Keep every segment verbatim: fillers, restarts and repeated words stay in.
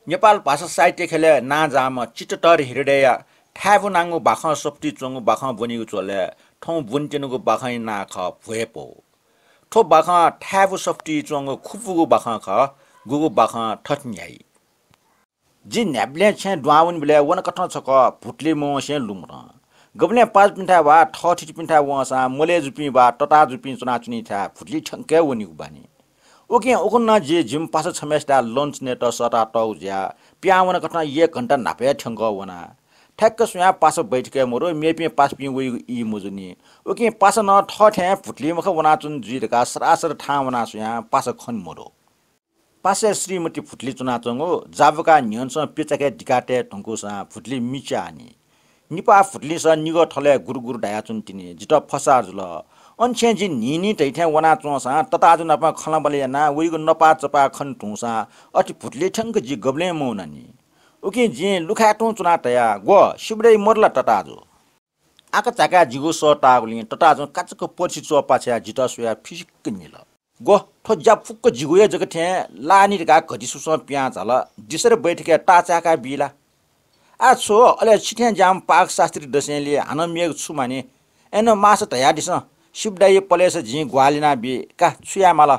नेपाल भाषा साहित्य ख्यलय् नांजाःम्ह चित्तधर हृदयया थाय्‌बु नांगु बाखं सफुतिइ च्वंगु बाखं ब्वनीगु झ्वलय् थौं ब्वनेत्यनागु बाखंया नां खः भ्वय्‌पौ। थ्व बाखं थाय्‌बु सफुतिइ च्वंगु खुपूगु बाखं खः। गुगु बाखं थथे न्ह्याइ। जि न्ह्याबलें छेँय् दुहां वनीबलय् व नं कथं छकः भुतुलि मवंसें लुमधं। गबलें पाजुपिन्थाय् वा थःथितिपिन्थाय् वंसां मले जूपिं वा तताःजुपिं च्वनाच्वनीथाय् भुतुलि थ्यंके वनीगु बानी। उकिं उखुन्हु नं जि जिमि पासा छम्हय्‌सित lunch नयेत सःता तःगु जुयाः पिहां वन कथं एक घण्टा न्हापा हे थ्यंकः वना। ठ्याक्क स्वयां पासा बैठकय् मदु, मेपिं पासापिं वइगु ई मजूनि। उकिं पासा नं थःथें भुतुलि मखा वनाच्वंगु जुइ धकाः सरासर थाहां वनाः स्वयां पासा खने मदु। पासाय् श्रीमती भुतुलि च्वनाच्वंगु जाबुका न्ह्यःनेसं प्यचाके दिकातये धुंकूसां भुतुलि मिचाःनि। निपाः भुतुलिंसं निगः थलय् गुरुगुरु धयाच्वन तिनि। जितः फसार जुल। अन छेँय् जि न्हिं न्हिं धइथें वनाच्वंसां तताःजु नाप खँल्हाबल्हा यानाः वइगु नपाः चपाः खने धुंसां अथे भुतुलि थ्यंक जि गबलें मवनानि। उकिं जिं लुखाय् तुं च्वनाः धया, "ग्व, शिवदाइ मदु ला तताःजु?" आकाझाकाय् जिगु सः ताःगुलिं तताःजुं काचाक्क पर्सि च्वःपाछ्याः जितः स्वयाः फिसिक्क न्हिल। "ग्व, थ्व ज्या फुक्क जिगु हे जक थें लाःनि धकाः घटिस्वसं पिहां झाल। दिसरे बैठकय् ताःचाय्‌का बी ला?" "आ छु, अले छिथें ज्याःम्ह पाक शास्त्री दसेंलि हानं मेगु छु मानि? अय्‌नं माःसा धयादिसँ, शिवदाइ पलेसा जिं ग्वाहालि यानाबी का, छु याये माल?"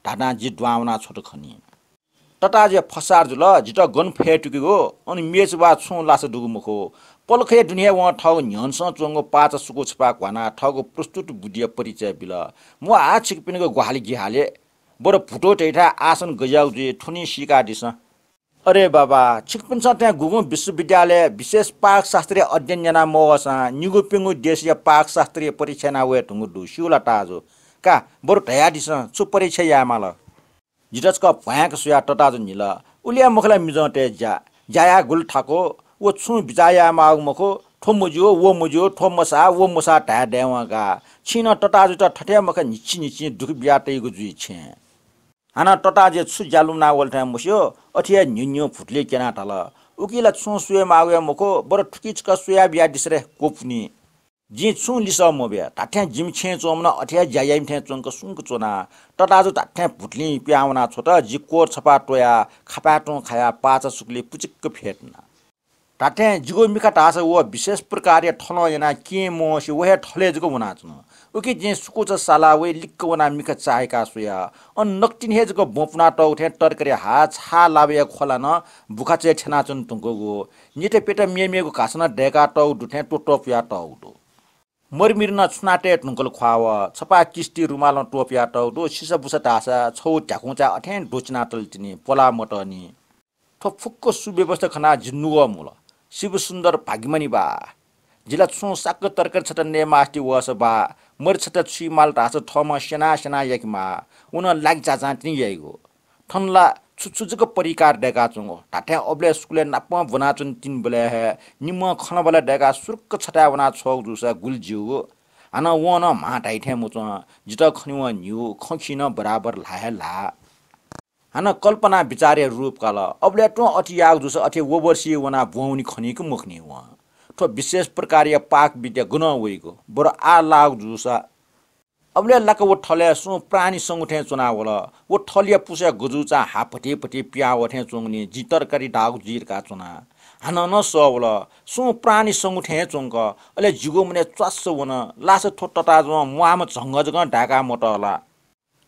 धाधां जि दुहां वना छ्वत खनी। तताःजुया फसार जुल, जितः गन फय्‌तुकेगु, अन मेच वा छुं लासा दुगु मखु। पलखया दुने हे वं थःगु न्ह्यःनेसं च्वंगु पाचा सुकू छपाः घ्वानाः थःगु प्रस्तुत बुद्धिया परिचय बिल। "म्वाः, छिकपिनिगु ग्वाहालि गिहालि। बरु भुतौ धइथाय् आसन गज्याःगु जुइ, थुलि सीकादिसँ।" "अरे बाबा, छिकपिन्सं थें गुगुं विश्वविद्यालयय् विशेष पाक शास्त्रीय अध्ययन याना मवःसां निगू प्यंगू देशया पाक शास्त्रीय परीक्षा याना वये धुंगु दु, स्यू ला ताःजु? का, बरु धयादिसँ, छु परीक्षा याये माल?" जितः छकः भ्वाँय्‌क स्वयाः तताःजुं न्हिल, "उलि हे मखु ला मिजंतय् ज्या? ज्या याये गुलि थाकु, व छुं बिचाः याये माःगु मखु, थ्व मज्यू, व मज्यू, थ्व मसाः, व मसाः धाये दयेवं का। छिं नं तताःजुयात थथे हे मखा न्हिच्छि न्हिच्छि दुःख बिया तइगु जुइ छेँ।" हानं तताःजुया छु ज्या लुमना वल थें मस्यू, अथे हे न्ह्यू न्ह्यू भुतुलि क्यनाः धाल, "उकी ला छुं स्वये माःगु हे मखु, बरु थुकी छकः स्वया बियादिसँ रे, क्वपुनि।" जिं छुं लिसः मबिया। धात्थें जिमि छेँय् च्वंम्ह नं अथे हे ज्या याइम्ह थें च्वंक सुंक च्वना। तताःजु धात्थें भुतुलिं पिहां वना छ्वत। जि कोट छपाः त्वयाः खापाय् तुं खायाः पाचा सुकुलि पुचिक्क फ्यतुना। धात्थें जिगु मिखा धाःसा व विशेष प्रकारया थलं यानाः केहेँ मवंसे व हे थलय् जक वनाच्वन। उकी जिं सुकुचा सालाः वइ लिक्क वनाः मिखा चाय्‌काः स्वया। अन नकतिनि हे जक ब्वँ पुनातःगु थें तरकारी हा छाः लाबया ख्वला नं बुखाचय् थ्यनाच्वने धुंकूगु। निथ्याप्यत मेमेगु घासं नं दय्‌कातःगु दु थें त्वःत्वपुयातःगु दु। मरिमिरि नं छुनातये धुंकल ख्वाः व छपाः किस्ति रुमालं त्वपुयातःगु दु। सिसाबुसा धाःसा छगू ध्याखुंचाय् अथें द्वचिनातल तिनि, प्वला मतःनि। थ्व फुक्क सुव्यवस्था खनाः जि नुगः मुल। शिवसुन्दर भाग्यमानी बा। जि ला छुं साक्क तरकारी छता नयेमास्ति वःसा बा, मरि छता छुइमाल धाःसा थःम्हं स्यनाः स्यनाः याकेमाः। व नं लागि चाचां तिनि याइगु। थन ला छु छु जक परिकार दय्‌काच्वंगु। धात्थें अबलय् स्कुलय् नापं ब्वनाच्वने तिनिबलय् हे निम्हं खँल्हाबल्हा दय्‌काः सुरुक्क छथाय् वनाः छ्वःगु जूसा गुलि ज्यूगु। हानं वं नं म्हां धाइ थें मच्वं। जितः खनेवं न्ह्यू, खँ खी नं बराबर ल्हाः हे ल्हाः। हानं कल्पनां बिचारया रूप काल। अबलय् तुं अथे याःगु जूसा अथे वबर्सी वनाः ब्वंवनी खनी कि मखनी वं। थ्व विशेष प्रकारया पाक विद्या गनं वइगु? बरु आः लाःगु जूसा अबलय् लाक्क व थलय् सुं प्राणी संगु थें च्वनावल। व थलया पुसय् गजुचां हा भति भति पिहां वः थें च्वंगुलिं जिं तरकारी धाःगु जुइ धकाः च्वना। हानं नं सः वल, सुं प्राणी संगु थें च्वंक। अले जिगु मनय् च्वास्स वन। लासा थ्व तताजुं म्वाःम्ह झंगः जकं धाय्‌का मतः ला?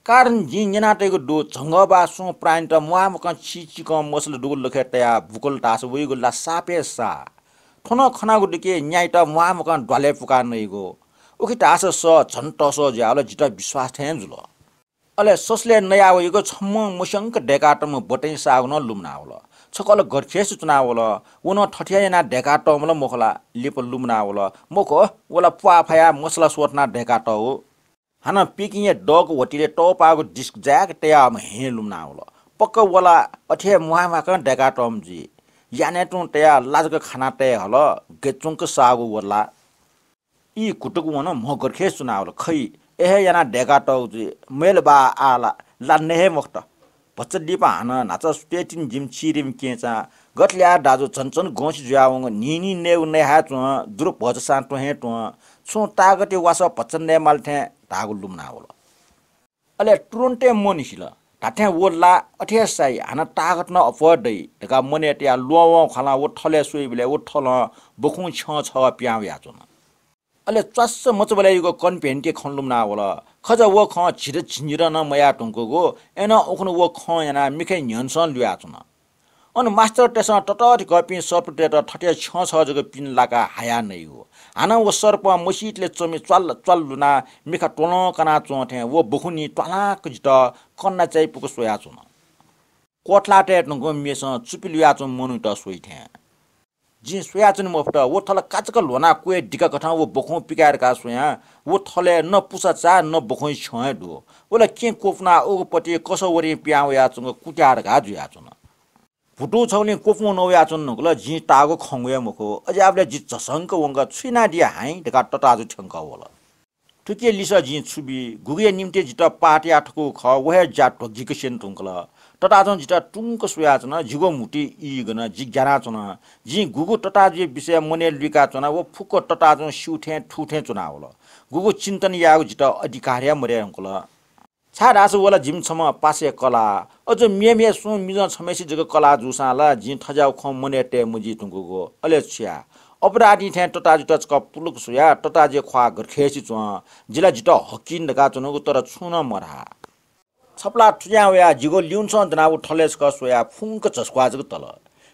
कारण जिं न्यनातयागु दु, झंगः बा सुं प्राणीत म्वाःमकं चिचिकं मसला दुगु लखय् तयाः बुकल धाःसा वइगु ला सापय् साः। थ्व नं खनागु दु कि न्याइत म्वाःमकं द्वालय् पुकाः नइगु। उखे धाःसा सः झन तसः जुयावल, जितः विश्वास थें जुल। अले ससलय् नयावइगु छम्हं मस्यंक दय्‌कातःम्ह बतैं साःगु नं लुमनावल। छकः ला गरखेस च्वनावल, व नं थथे यानाः दय्‌कातःम्ह ला मखु ला? लिपा लुमनावल, मखु, व ला प्वाः फायाः मसला स्वथनाः दय्‌कातःगु। हानं पिकिंया दःगु होटलय् तःपाःगु डिस्क जाय्‌क तयाःम्ह हें लुमनावल। पक्का व ला अथे हे म्वाःम्वाकं दय्‌कातःम्ह जुइ। यानय् तुं तयाः लाजक खाना तये हल, गय् च्वंक साःगु व ला। ई कुतुक वन, म्ह गरखेस च्वनावल, खइ, अथे हे यानाः दय्‌कातःगु जुइ। मय्‌ल बा, आः ला, ला नये हे मखुत। भचा लिपा हानं न्हाचः सुथय् तिनि जिमि चिरिमि केहेँचां, गथे याये दाजु, झन झन गंसि जुयावंगु, न्हिं न्हिं नयेगु नये हे च्वं, दुरु भचा सां त्वँ हे त्वँ, छुं तागतया वासः भचा नयेमाल थें धाःगु लुमनावल। अले तुरुन्ते मन हिल। धात्थें व ला अथे हे साइ, हानं तागत नं अप्वः दइ धकाः मनय् तयाः ल्वहंवं ख्वालं व थलय् स्वइबलय् व थलं बखुं छ्यं छगः पिहां वयाच्वन। अले च्वास्स मचाबलय् युगः कन्भेन्टय् खँ लुमना वल। खजा व खँ झिर झिंझिर नं मयाः धुंकूगु, अय्नं उखुन्हु व खँ यानाः मिखा न्ह्यःनेसं लुयाच्वन। अन मास्टरतय्सं ततःधिकःपिं सर्पतय्त थथे छ्यं छगः जक पिने लाकाः हायाः नइगु। हानं व सर्पं मसीतले च्वमि च्वाल च्वाल लुनाः मिखा त्वलं कानाच्वं थें व बखुंनिं त्वालांक जितः कन्ना चायापुक स्वयाच्वन। क्वथलातय् धुंकूम्ह मेसं चुपि लुयाच्वंम्ह मनूयात स्वइ थें। जिं स्वयाच्वने मफुत। व थल काचाक्क ल्ह्वनाः क्वय् दिकाकथं व बखुं पिकाये धकाः स्वयां व थलय् न पुसा चाः न बखुंया छ्यं हे दु। व ला केहेँ क्वपुनाः उगु पति कसः वरें पिहां वयाच्वंगु कुत्याः धकाः जुयाच्वन। भुतू छगुलिं क्वपुं नवयाच्वने धुंकल। जिं ताःगु खंगु हे मखु। अज्याःबलय् जि झसंक वंकाः छु यानादिया हाइँ धकाः तताजु थ्यंकः वल। थुकिया लिसः जिं छु बी? गुगुया निंतिं जितः पाः तयाः थकूगु खः, व हे ज्या ध्वगिक स्यने धुंकल। तताजुं जितः टुंक स्वयाच्वन। जिगु म्हुतुइ ई गन। जि ग्यानाच्वन। जिं गुगु तताजुया विषयय् मनय् लुइकाच्वना, व फुक्क तताजुं स्यू थें थू थें च्वनावल। गुगु चिन्तन यायेगु जितः अधिकार हे मदये धुंकल। छाय्धाःसा व ला जिमि छम्ह पासाया कलाः। अझ मेमेगु सुं मिजं छम्हय्सित जक कलाः जूसां ला जिं थज्याःगु खँ मनय् तये मजी धुंकूगु। अले छु याये? अपराधी थें तताजुयात छकः पुलुक स्वयाः तताजुया ख्वाः गथे खय्सि च्वं। जि ला जितः हकिं धकाः च्वनागु, तर छुं नं मधाः। छपलाः थुज्यां वयाः जिगु ल्यून्हसं दनागु थलय् छकः स्वयाः फुंक झसुक्वाः जक तल।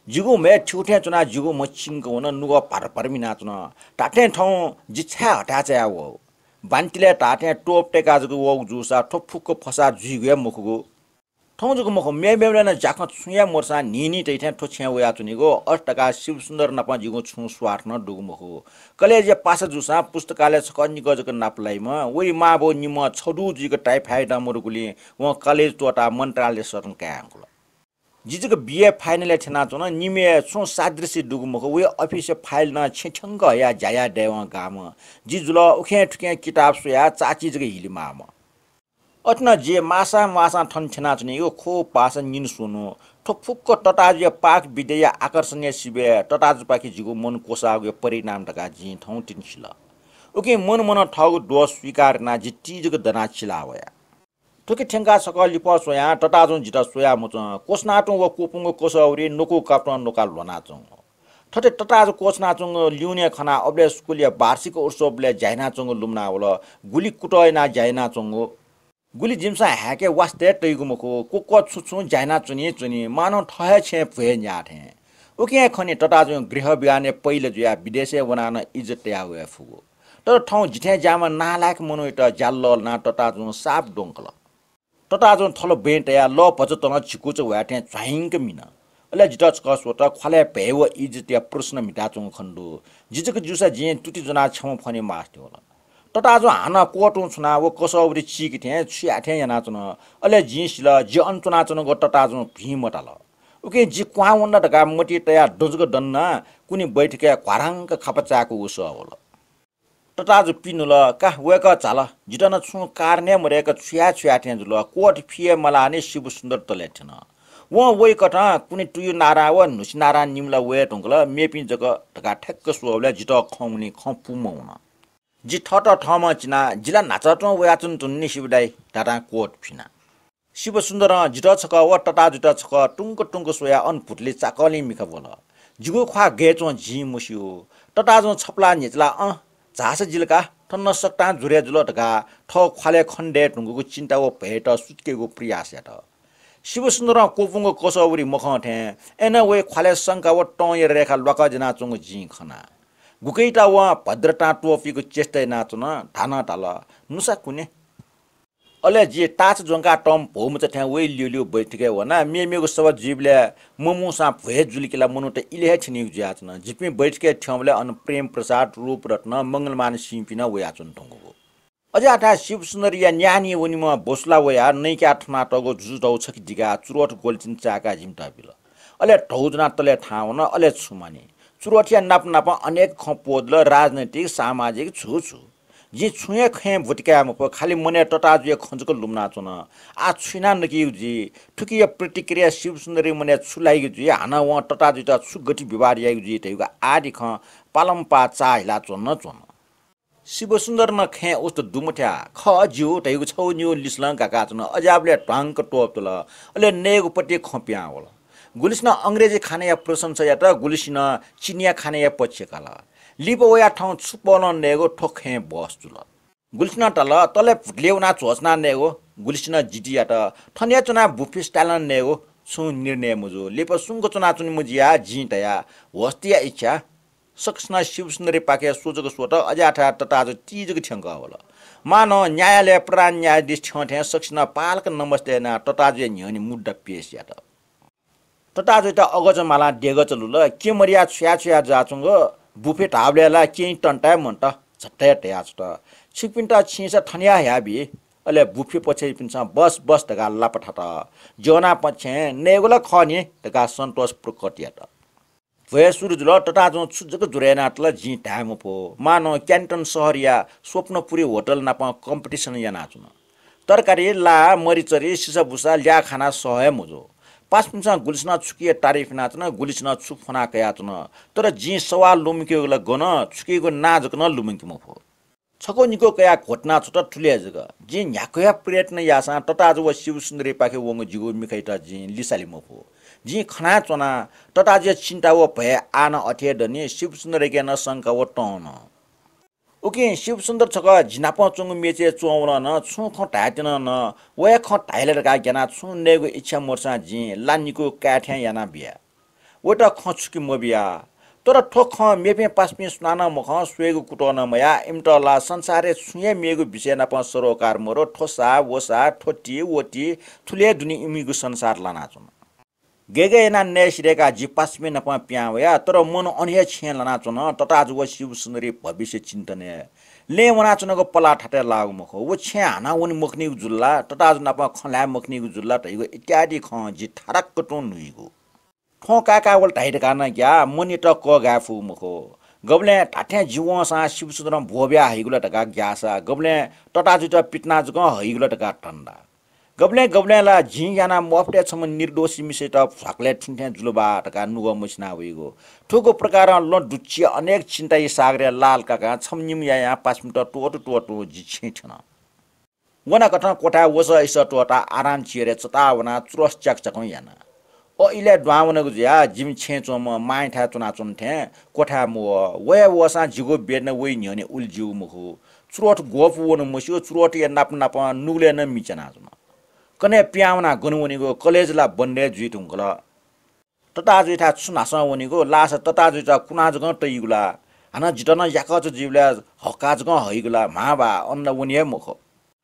जिगु म्हय् थ्यू थें च्वनाः जिगु म्ह चिंक वन, नुगः भार भार मिनाच्वन। धात्थें थौं जि छाय् हथाय् चायाः वः? बान्तिलय् धाःथें तोप तय्काः जक वःगु जूसा थ्व फुक्क फसाः जुइगु हे मखुगु। थौं जक मखु, मेमेबलय् नं ज्याखँ छुं हे मदुसां न्हिं न्हिं तइ थें थ्व छेँय् वयाच्वनीगु। अथे धकाः शिवसुन्दर नाप जिगु छुं स्वार्थ नं दुगु मखु। कलेजया पासा जूसां पुस्तकालय् छकः निकः जक नापलाइम्ह। वइ मांबौ निम्हं छधू जुइक टाइफाइडं मदुगुलिं वं कलेज त्वःताः मन्त्रालय सदन काये धुंकल। जि जक बिए फाइनलय् थ्यनाच्वन। निम्हय् छुं सादृश्य दुगु मखु। वया अफिसया फाइल नं छेँ थ्यंक हयाः ज्या याये दयेवं गाःम्ह। जि जुल उखें थुखें किताब स्वयाः चाची जक हिलेमाःम्ह। अथे नं जि मासां म्वासां थन थ्यनाच्वनीगु, ख्वः पासा निन्हु स्वन्हु। थ्व फुक्क तताजुया पाक विद्याया आकर्षणया सिबय् तताजुपाखे जिगु मन क्वसाःगुया परिणाम धकाः जिं थौं तिनि सिल। उकिं मनं मनं थःगु दोष स्वीकार यानाः जि ति जक दनाः चिला वया। थुकी थ्यंकाः छकः लिफः स्वयां तताजुं जितः स्वया मच्वन। क्वछुनातुं व क्वपुंगु कसः वरी नकु कापतं नकाः ल्ह्वनाच्वंगु। थथे तताजु क्वछुनाच्वंगु ल्यूने खनाः अबलय् स्कुलया वार्षिक उत्सवबलय् ज्या यानाच्वंगु लुमनावल। गुलि कुतः यानाः ज्या यानाच्वंगु। गुलि जिमिसं हाय्के वास्ता हे तइगु मखु। क्वक्वः छुं छुं ज्या यानाच्वनी च्वनी, मानं थः हे छेँय् भ्वय् न्याः थें। उकिं हे खनी तताजुं गृह विहानय् पैला जुयाः विदेशय् वनाः नं इज्जत तयाः वये फुगु। तर थौं जिथें ज्याःम्ह नालायक मनूयात ज्याला लःल्हानाः तताजुं साप द्वंकल। तताजुं थल बँय् तयाः लः भचा तलं झिकुचा ह्वाये थें झ्वाइंक मिन। अले जितः छकः स्वत, ख्वालय् भ्वय् व इज्जतया प्रश्न म्हिताच्वंगु खने दु। जि जक जूसा जिं तुति ज्वनाः छम्ह फ्वने मास्ति वल। तताजुं हानं क्वः तुं छुनाः व कसः वरी चीके थें छु याये थें यानाच्वन। अले जिं सिल, जि अन च्वनाच्वनागु तताजुं भिं मताल। उकिं जि क्वहां वन ला धकाः मतिइ तयाः दजक दन्ना कुन्हु बैठकय् घ्वारांक खापा चाय्क उसः वल। तताजु पिनुल, का वय्कः झाल। जितः नं छुं कारण हे मदय्क छु याये छु याये थें जुल। कोट फि हे मलाःनि शिवसुन्दर तले थ्यन। वं वइकथं कुन्हु तुयु नारां व न्हुसि नारां निम्ह ला वये धुंकल, मेपिं जक धकाः ठ्याक्क स्वःबलय् जितः खंगुलिं खँ पूम्ह वन। जि थःत थःम्हं चिना, जि ला न्हाचः तुं वयाच्वनाच्वनानि शिव दाइ धातां कोट फिना। शिवसुन्दरं जितः छकः व तताजुत छकः टुंक टुंक स्वयाः अन भुतुलिइ चाकःलिं मिखा ब्वल। जिगु ख्वाः गय् च्वं जिं मस्यू। तताजुं छपलाः न्ह्यचिलाः अँ, झाःसा जिल का, थन नं सकतां जुरे जुल धकाः थः ख्वालय् खने दये धुंकूगु चिन्ता व भययात सुचुकेगु प्रयास यात। शिवसुन्दरं क्वपुंगु कसः वरी मखं थें, अय्नं वया ख्वालय् शंका व तंया रेखा ल्वाकः ज्यानाच्वंगु जिं खना। गुकयात वं भद्रतां त्वःफीगु चेष्टा यानाच्वन, धानं धाल, नुसा कुने। अले जि ताःचा ज्वंकातःम्ह भौमचा थें वइ ल्यूल्यू बैठकय् वना। मेमेगु सभा जुइबलय् ममूसां भ्वय् जुलिके ला मनूत इलय् हे थ्यनीगु जुयाच्वन। जिपिं बैठकय् थ्यंबलय् अन प्रेमप्रसाद, रूपरत्न, मंगलमान सिंपिं नं वयाच्वन धुंकूगु। अज्याःथाय् शिवसुन्दरया न्यान्हि वनीम्ह बसुला वयाः नइकाः थनातःगु जुजुधौ छखे दिकाः चुरोट ग्वलिचिन चाय्काः जिमित बिल। अले धौ ज्वनाः तलय् थाहां वन, अले छु मानि। चुरोटया नाप नापं अनेक खँ प्वःदल, राजनैतिक, सामाजिक, छु छु। जिं छुं हे खँय् ब्वति काये मफु, खालि मनय् तताजुया खँ जक लुमनाच्वन। आः छु यानाः नकेगु जुइ? थुकिया प्रतिक्रिया शिवसुन्दरया मनय् छु लाइगु जुइ? हानं वं तताजुयात छु गति व्यवहार याइगु जुइ धइगु आदि खँ पालंपाः चाःहिला च्वन च्वन। शिवसुन्दरं खँय् उस्त दुमथ्याः खः ज्यू धइगु छगू निगू लिसलं गाकाच्वन। अज्याःबलय् ध्वांक त्वपुतल। अले नयेगु पति खँ पिहां वल। गुलिसिनं अंग्रेजी खानया प्रशंसा यात, गुलिसिनं चिनिया खानया पक्ष काल। लिपा वयाः थौं छु पहलं नयेगु थ्व खँय् बहस जुल। गुलिसिनं धाल, तले भुतले वनाः झ्वःछना नयेगु, गुलिसिनं जिद्दी यात। थन हे च्वनाः बुफे स्टाइलं नयेगु, छुं निर्णय मजू। लिपा सुम्क च्वनाच्वनेमाः जुयाः जिं धया, होस्टया इच्छा। सकसिनं शिवसुन्दरीपाखे स्वजक स्वत, अज्याःथाय् तताजु ति जक थ्यंकः वल। मां नं न्यायालयय् प्रधान न्यायाधीश थ्यं थें सकसिनं पालक नमस्ते यानाः तताजुया न्ह्यःने मुद्दा पेश यात। तताजुयात अगजं मालां देगः चलुल। क्यँ मदयाः छुया छुया जुयाच्वंगु बुफे धाःबलय् ला क्यँ तन्ताय् मन्त, झट्टै धयाछ्वत। छिकपिन्त छिंसा थन हे हयाबी। अले बुफे पक्षयापिन्सं बस बस धकाः लापा थात। ज्यवना पक्षं नयेगु ला खः नि धकाः सन्तोष प्रकट यात। भ्वय् सुरु जुल। तताजुं छु जक ज्वर यानातल जिं धाये मफु। मां नं क्यान्टन शहरया स्वप्नपुरी होटल नाप competition यानाच्वन। तरकारी, ला, मरिचरी, सिसाबुसा ल्याः खाना सह हे मजू। पासापिन्सं गुलिसिनं छुकिया तारिफ यानाच्वन, गुलिसिनं छु फ्वना कयाच्वन। तर जिं सवाल लुमंकेगु ला गन, छुकिगु नां जक नं लुमंके मफु। छकू निकू कयाः घोटना छ्वत थुलि हे जक। जिं न्ह्याक्व हे प्रयत्न याःसां तताजु व शिवसुन्दरीपाखे वंगु जिगु मिखायात जिं लिसाले मफु। जिं खनाच्वना, तताजुया चिन्ता व भय आः नं अथे हे दनि, शिवसुन्दरीके नं शंका व तं नं। उकिं शिवसुन्दर छकः जि नाप च्वंगु मेचय् च्वंवलं नं, छुं खँ धायेत्यनं नं, व हे खँ धाइ ला धकाः ग्यानाः छुं नयेगु इच्छा मदुसां जिं ला निकू काये थें याना बिया। वयात खँ छुके मबिया। तर थ्व खँ मेपिं पासापिं सुनानं मखं, स्वयेगु कुतः नं मयाः। इमित ला संसारय् छुं हे मेगु विषय नाप सरोकार मदु। थ्व सा, व सा, थ्व ति, व ति, थुलि हे दुने इमिगु संसार लानाच्वन। गय् गय् यानाः नये सिधय्काः जि पासापिं नाप पिहां वया, तर मन अन हे छेँय् लानाच्वन। तताजु व शिवसुन्दरी भविष्य चिन्तनय्। लँय् वनाच्वनागु पलाः थातय् लाःगु मखु। व छेँय् हानं वने मखनीगु जुल ला, तताजु नाप खँ ल्हाये मखनीगु जुल ला धइगु इत्यादि खँ जि थाराक्क तुं न्हुइगु। थ्वं काय्काः वल धाइ धकाः नं ग्याः, मनयात कःघाये फुगु मखु। गबलें धात्थें जि वंसां शिवसुन्दरं ब्वःबिया हइगु ला धकाः ग्याःसा, गबलें तताजुयात पितिना जकं हइगु ला धकाः धन्दा। गबलें गबलें ला जिं यानाः मफतय् छम्ह निर्दोषी मिसायात झ्वाकलय् थुने थें जुल बा धकाः नुगः मछिना वइगु। थुगु प्रकारं लँ दुच्छि अनेक चिन्ताया सागरय् लाल काकां छम्ह निम्ह यायां पासापिन्त त्वःतू त्वःतूं जि छेँय् थ्यन। वनाकथं क्वथाय् वसः इसः त्वःताः आराम chair-य् चताः वनाः चुरस च्याकच्याकं याना। अ, इलय् दुहां वनागु जुयाः जिमि छेँय् च्वंम्ह मांयाथाय् च्वनाच्वन थें क्वथाय् मवः। व हे वःसां जिगु bed नं वइ न्ह्यःने उलि ज्यूगु मखु। चुरोट ग्वःपु वन मस्यू, चुरोटया नाप नाप नुगलय् नं मि च्यानाच्वन। कन्हय् पिहां वनाः गन वनीगु, college ला बन्द हे जुइ धुंकल। तताजुयाथाय् छु न्हासं वनीगु, लाःसा तताजुयात कुना जकं तइगु ला? हानं जितः नं याकःचा जुइबलय् हक्काः जकं हइगु ला? म्हां बा, अन ला वने हे मखु।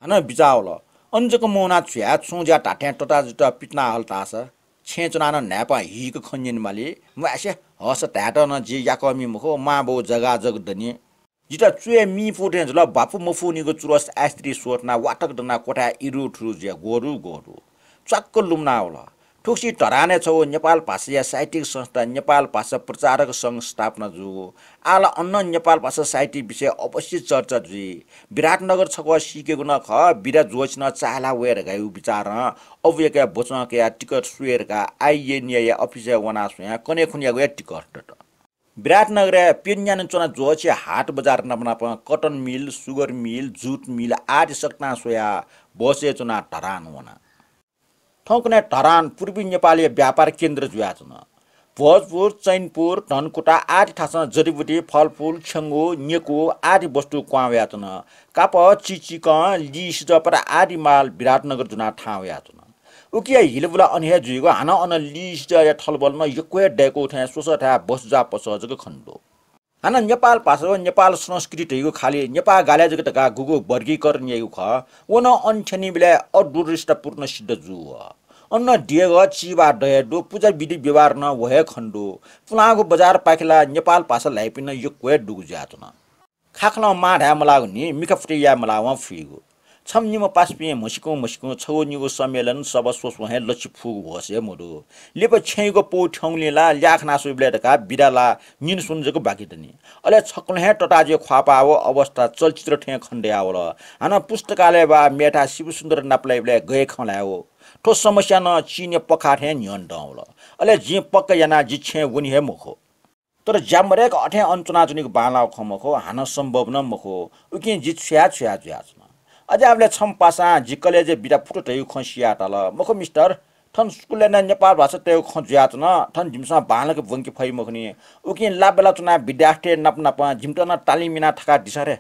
हानं बिचाः वल। अन जक मवनाः छु याये, छुं ज्या धात्थें तताजुयात पितिना हल धाःसा, छेँय् च्वनाः नं न्हाय्पं हीक खँ न्यनेमाली। म्वासे, हःसा धायेत नं जि याकःमि मखु, मांबौ जगाजग दनि। जितः चुय् मिइ पू थें जुल, बापु मफुनिगु चुरस आइस्त्री स्वथनाः वातक दनाः क्वथाय् इरुथुरु जुया ग्वःदु ग्वःदु। च्वाक्क लुमना वल। थुगुसी धरानय् छगू नेपाल भाषाया साहित्यिक संस्था नेपाल भाषा प्रचारक संघ स्थापना जूगु। आः ला अन नं नेपाल भाषा साहित्य विषय अवश्य चर्चा जुइ। विराटनगर छकः सीकेगु नं खः, बिदा ज्वःछि नं चाःहिला वये धकाः यागु विचारं अबुयाके बचं कयाः टिकट स्वये धकाः आइएनएया अफिसय् वनाः स्वयां कन्हय् खुन्हुयागु हे टिकट दत। विराटनगरय् प्यन्यान च्वना ज्वःछि हाट बजार नाप नापं cotton mill, sugar mill, jute mill आदि सकतां स्वयाः बसय् च्वनाः धरान वना। थौंकन्हय् धरान पूर्वी नेपालया व्यापार केन्द्र जुयाच्वन। भोजपुर, चैनपुर, धनकुटा आदि थासं जडीबुटी, फलफुल, छ्यंगू, न्यकू आदि वस्तु क्वहां वयाच्वन। कापः, चिचिकं, लिसिजःपत आदि माल विराटनगर दुनाः थाहां वयाच्वन। उकिया हिलबुला अन हे जुइगु, हानं अन लिसिजःया थलबल नं यक्व हे दय्कू थें स्वसः थाय् बसज्वाः पसः जक खने दु। हानं नेपाल भाषा व नेपाल संस्कृति धइगु खालि नेपाः गालय् जक धकाः गुगु वर्गीकरण याइगु खः, व नं अन थ्यनीबलय् अदुर्दुष्टपूर्ण सिद्ध जूगु। अन देगः चिबाः द हे दु, पुजा विधि व्यवहार नं व हे खने दु। पुलांगु बजारपाखे ला नेपाल भाषा ल्हाइपिं नं यक्व हे दुगु जुयाच्वन। खाखलं मां धाये मलाःगु नि, मिखाफुति याये मलावं फुइगु। छम्ह निम्ह पासापिं म्हसिकुं म्हसिकुं छगू निगू सम्मेलन सभा स्वस्वं हे लच्छि फुगु होश हे मदु। लिपा छेँयागु पौ थ्यंगुलिं ला ल्याः खना स्वइबलय् धकाः बिदा ला निन्हु स्वन्हु जक बाकि दनि। अले छकलं हे तताजुया ख्वाःपाः व अवस्था चलचित्र थें खने दयावल। हानं पुस्तकालय वा मेथाय् शिवसुन्दर नापलाइबलय् गय् खँ ल्हाये वः। थ्व समस्या नं चिने पखाः थें न्ह्यःने दं वल। अले जिं पक्का याना जि छेँय् वने हे मखु। तर ज्या मदय्क अथें अन च्वनाच्वनीगु बांलाःगु खँ मखु, हानं सम्भव नं मखु। उकिं जि छुया छुया जुयाच्वन। अज्याःबलय् छम्ह पासां जि कलेजय् बिदा फुत धयागु खँ सियाः धाल, "मखु मिस्टर, थन स्कुलय् नं नेपाल भाषा तयेगु खँ जुयाच्वन, थन जिमिसं बांलाक ब्वंके फइ मखुनि। उकिं लाब्यला च्वनाः विद्यार्थी नाप नापं जिमित नं तालिम याना थकादिसँ रे।"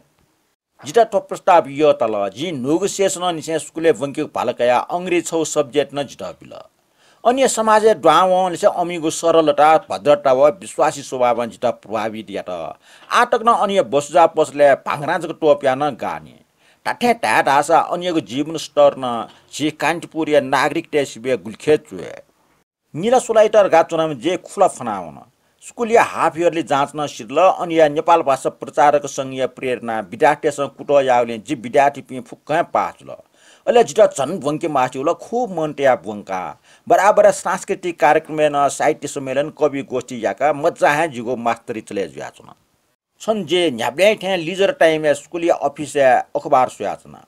जितः थ्व प्रस्ताव यःताल। जिं न्हूगु session निसें स्कुलय् ब्वंकेगु भाला कयाः अंग्रेजी छगू subject नं जितः बिल। अन हे समाजय् दुहां वंनिसें अमिगु सरलता, भद्रता व विश्वासी स्वभावं जितः प्रभावित यात। आः तक नं अन हे बसुजाः पसलय् भांग्रां जक त्वपुयाः नं गाःनि। धात्थें धाये धाःसा अनयागु जीवन स्तर नं झी कान्तिपुरया नागरिकतय् सिबय् गुलिखे च्वय्। निला स्वलाइत धकाः च्वनाम्ह जि खुला फनावन। स्कुलया half yearly जाँच नं सिधल। अनया नेपाल भाषा प्रचारक संघया प्रेरणां विद्यार्थीतय्सं कुतः याःगुलिं जि विद्यार्थीपिं फुक्कं हे पास जुल। अले जितः झन ब्वंके मास्ति वल, खुब मन तयाः ब्वंका। बराबर सांस्कृतिक कार्यक्रमय् नं साहित्य सम्मेलन, कवि गोष्ठी याकाः मज्जा हे जिगु मास्तरी चले जुयाच्वन। छन्हु जि न्ह्याबलें थें leisure time-य् स्कुलया अफिसय् अखबार स्वयाच्वना।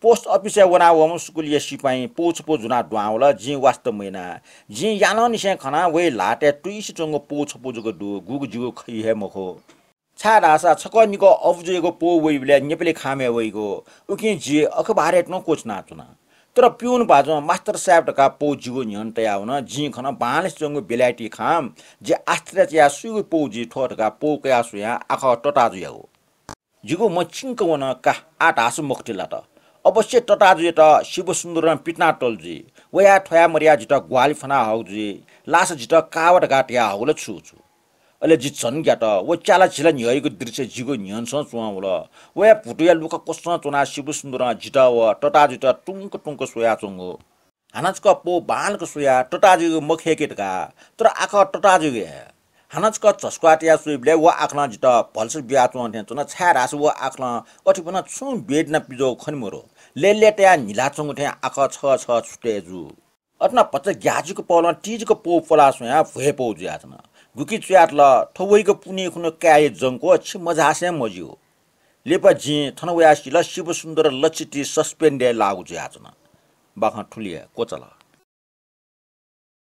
Post office-य् वनाः वःम्ह स्कुलया सिपाइँ पौ छपु ज्वनाः दुहां वल। जिं वास्ता मयाना। जिं यानानिसें खना, वया ल्हातय् तुइसे च्वंगु पौ छपु जक दु, गुगु जिगु खइ हे मखु। छाय्धाःसा छकः निकः अबुजुयागु पौ वइबलय् नेपाली खामय् वइगु। उकिं जि अखबारय् तुं क्वछुनाच्वना। तर पिउन भाजुं मास्तर साहेब धकाः पौ जिगु न्ह्यःने तयावन। जिं खन बांलासे च्वंगु बेलायती खाम। जि आश्चर्य याः सुइगु पौ जुइ थ्व धकाः पौ कयाः स्वयां आखः तताजुयागु। जिगु म्ह चिंक वन, का, आः धाःसा मखुति लात। अवश्य तताजुयात शिवसुन्दरं पितिना तल जुइ। वया थ्वया मदया जितः ग्वाहालि फ्वना हःगु जुइ। लासा जितः कावा धकाः धया हःगु ला छु छु। अले जि झन ग्यात। व च्याला झिला न्ह्यःयागु दृश्य जिगु न्ह्यःनेसं च्वं वल। वया भुतुया लुखा क्वसं च्वनाः शिवसुन्दरं जितः व तताजुयात तुंक तुंक स्वयाच्वंगु। हानं छकः पौ बांलाक स्वयाः तताजुयागु मखय्के धकाः, तर आखः तताजुयागु हे। हानं छकः झसुकाः तयाः स्वइबलय् व आखलं जितः भलसा बियाच्वं थें च्वन, छाय्धाःसा व आखलं अथे ब्वनाः छुं ब्येदिना पिज्वःगु खने मरु। लय्‌लय् तयाः न्हिलाच्वंगु थें आखः छगः छगः छुतय् जू। अथे नं भचा ग्याःचिकु पहलं तिजक पौ पलाः स्वयाः भ्वय् पौ जुयाच्वन। गुकी च्वयातल, थ्व वइगु पुन्हि खुन्हु काय्‌या जंक्व, छि मझासें मज्यू। लिपा जिं थन वयाः सिल, शिवसुन्दर लच्छि ति suspend-य् लाःगु जुयाच्वन। बाखं थुलि हे क्वचाल।